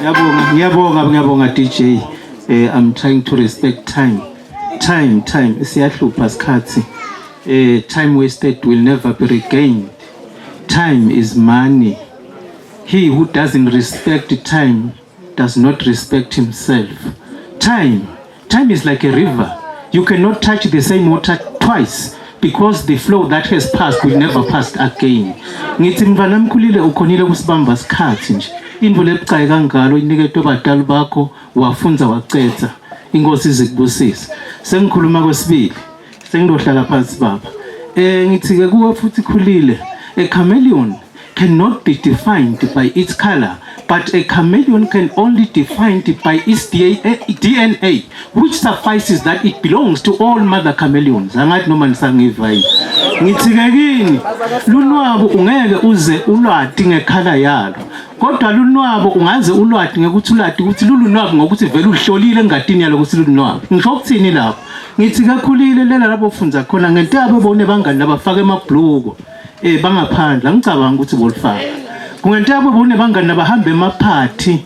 Ngiyabonga, ngiyabonga, ngiyabonga DJ. I'm trying to respect time. Time, time siyahlupha sikhathi. Time wasted will never be regained. Time is money. He who doesn't respect time does not respect himself. Time, time is like a river. You cannot touch the same water twice because the flow that has passed will never pass again. Ngithi mfana mkhulile ukhonile kusibamba sikhathi nje. Into lebucayi kangalo iniketwe badali bakho wafunza wacetha. Inkosi izikubusise. Sengikhuluma kwesibili. Sengizohlala phansi baba. Ngithi ke kuwe futhi khulile. A chameleon cannot be defined by its color, but a chameleon can only defined by its DNA, which suffices that it belongs to all mother chameleons. Angathi noma nisangiva yini. Ngithi ke kini, lunwabo ungeke uze ulwati nge-colour yalo. Kodwa lunwabo ungaze ulwati ngekuthi ulwati ukuthi lulunwabo ngokuthi vele uhlolile engadini yalo ukuthi lulunwabo. Ngisho ukuthini lapho? Ngithi kakhulile lela lapho ufundza khona ngento yabo bone bangani labafaka emabhluko bangaphandle, angicabanga ukuthi bolifaka kungento yabo bone bangani abahamba emaphathi,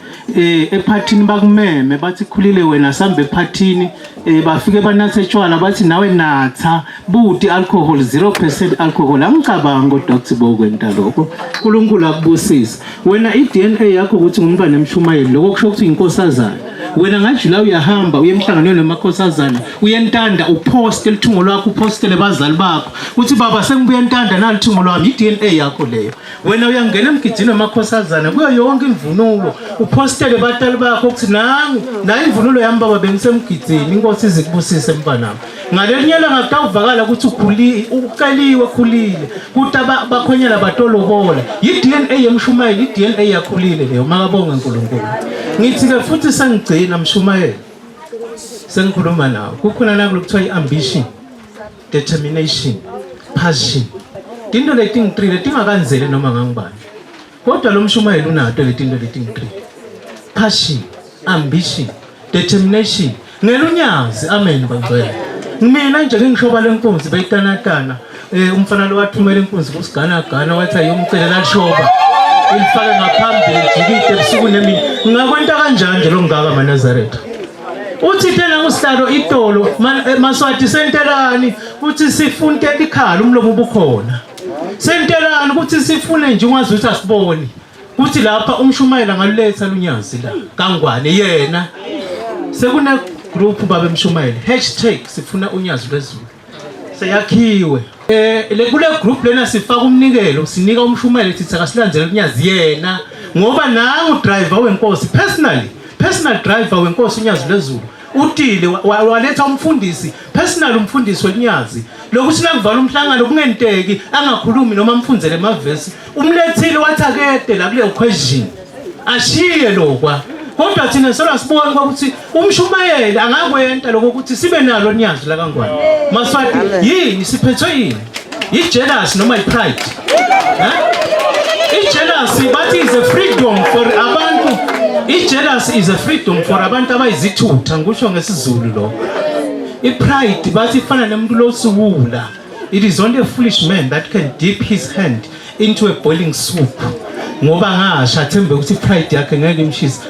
ephathini bakumeme bathi, "Khulile wena, sambe ephathini." Bafike banathe tshwala, bathi nawe natha buti alcohol, 0% alcohol. Angicabanga kodwa ukuthi bokwenta lokho. uNkulunkulu akubusise wena. I-DNA yakho ukuthi ngumntwana emshumayeli, lokho kusho ukuthi inkosazana wena. Ngajula uyahamba uye emhlanganweni wemakhosazana, uyentanda, uposte lithungo lwakho, upostele bazali bakho uthi, "Baba, sengibuye entanda, nalithungo lwami." I-DNA yakho leyo. Wena uyangena emgidini wemakhosazana kuyo yonke imvunulo, upostele batali bakho ukuthi, "Nangu nayo imvunulo yami baba, bengisemgidini." Inkosi izikubusise mfanami. Ngalelinye ilanga kutawuvakala ukuthi ukhulile, uceliwe khulile kuthi bakhonyela batolobola. I-DNA yemshumayeli, i-DNA yakhulile leyo. Makabonge uNkulunkulu. Ngithi-ke futhi sengigcina mshumayeli, sengikhuluma nawe, kukhona nakulo kuthiwa i-ambition, determination, passion, tinto letingi-three letingakanzele noma ngangibani, kodwa lo mshumayeli unato letinto letingi-three: passion, ambition, determination ngelunyazi. Amen bangcwele. Mina nje ngishoba lenkunzi beyitanatana, umfana lo wathumela inkunzi kusiganagana, wathi ayomcelela lishoba ilifake ngaphambili jikide ebusuku nemini. Ngakwenta kanjani nje lo ngaka maNazaretha? Uthi tena kusihlalo itolo maswati sentelani uthi sifunte ikhala umlomo ubukhona, sentelani ukuthi sifune nje ungazi ukuthi asiboni kuthi lapha umshumayela ngaluletha lunyazi la kangwane yena. Sekune group babe mshumayeli, #SifunaUnyaziLwezulu, seyakhiwe. Le kule group lena sifaka umnikelo, sinika umshumayeli, sithi akasilandzele unyazi yena ngoba nangu driver wenkosi personally, personal driver wenkosi unyazi lwezulu. Utile waletha umfundisi personal, umfundisi welinyazi lokuthi nakuvala umhlangano kungenteki angakhulumi noma amfundzele emavesi. Umlethile wathi akede la kule question ashiye lokwa, kodwa thina solo asiboni ukuthi umshumayeli angakwenta lokho ukuthi sibe nalo nyazi la kangwane. Maswati, yini siphethwe? Yini, i-jealous noma i-pride? Eh? I-jealousy bathi is a freedom for abantu. I-jealousy is a freedom for abantu abayizithutha, ngisho ngesiZulu lo. I-pride bathi ifana nomuntu losiwula. It is only a foolish man that can dip his hand into a boiling soup ngoba ngasho athembe ukuthi i-pride yakhe ngeke imshise.